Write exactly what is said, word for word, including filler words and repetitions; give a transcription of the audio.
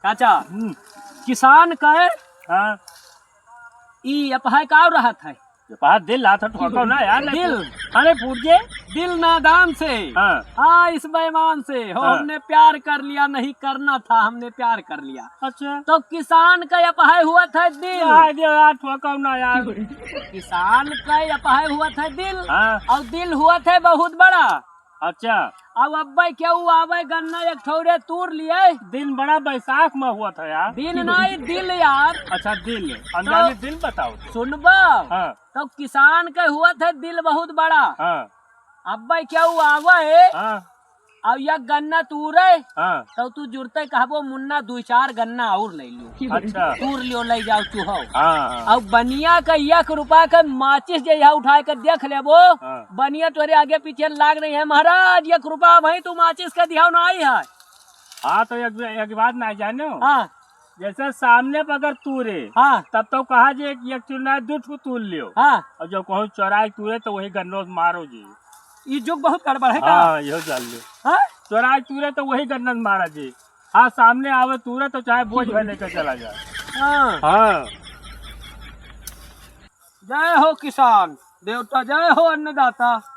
चाचा, हम्म। किसान के हाँ। ई अपहाय का रहत है? ये बात दिल लात है, ठोको ना यार, नहीं दिल। फूट-, अरे फूट जे। दिल नादान से। हाँ। हाँ, इस बेईमान से। हो, हाँ। हमने प्यार कर लिया, नहीं करना था, हमने प्यार कर लिया। अच्छा। तो किसान का अपहाय हुआ था दिल। हाँ, ये यार, ठोको ना यार। किसान का अपहाय हुआ था दिल। हाँ। और दिल हुआ था बहुत बड़ा। अच्छा। अब अब्बे केहू आवे गन्ना एक ठौरे तूर लिए। दिन बड़ा बैसाख में हुआ था यार। दिन नाई, दिल यार। अच्छा, दिल। अनजाने तो दिल बताओ तो। सुनबा? हाँ। तो किसान के हुआ था दिल बहुत बड़ा। हाँ। अब्बे केहू आवे, हाँ। अब या गन्ना तूरे, हाँ। तो तू जुरते कहबो, "मुन्ना, दुई चार गन्ना और ले लियो।" अच्छा। तूर लियो, ले जाओ चूहो। हाँ, हाँ। अब बनिया का एक रुपया का माचिस जे यहाँ उठाए के देख लेबो, हाँ। बनिया तोरे आगे पीछे लाग रही है, "महाराज, एक रुपया भाई तू माचिस के दिहाओ ना आई है।" हाँ, तो एक, एक बात ना जानो। हाँ। जैसे सामने पर अगर तूरे, हाँ। तब तो कहा जे एक, एक चुना दू ठो तूर लियो। हाँ। और जो कहूँ चोराई तूरे तो वही गन्नो से मारो जी। ई जुग बहुत गड़बड़ है का? हाँ, यहो जान लियो। हाँ? चोराई तूरे तो वही गन्नो से मारा जी। हाँ, सामने आवे तूरे तो चाहे बोझ भर लेकर चला जाए। हाँ। हाँ। जय हो किसान देवता, जय हो अन्नदाता।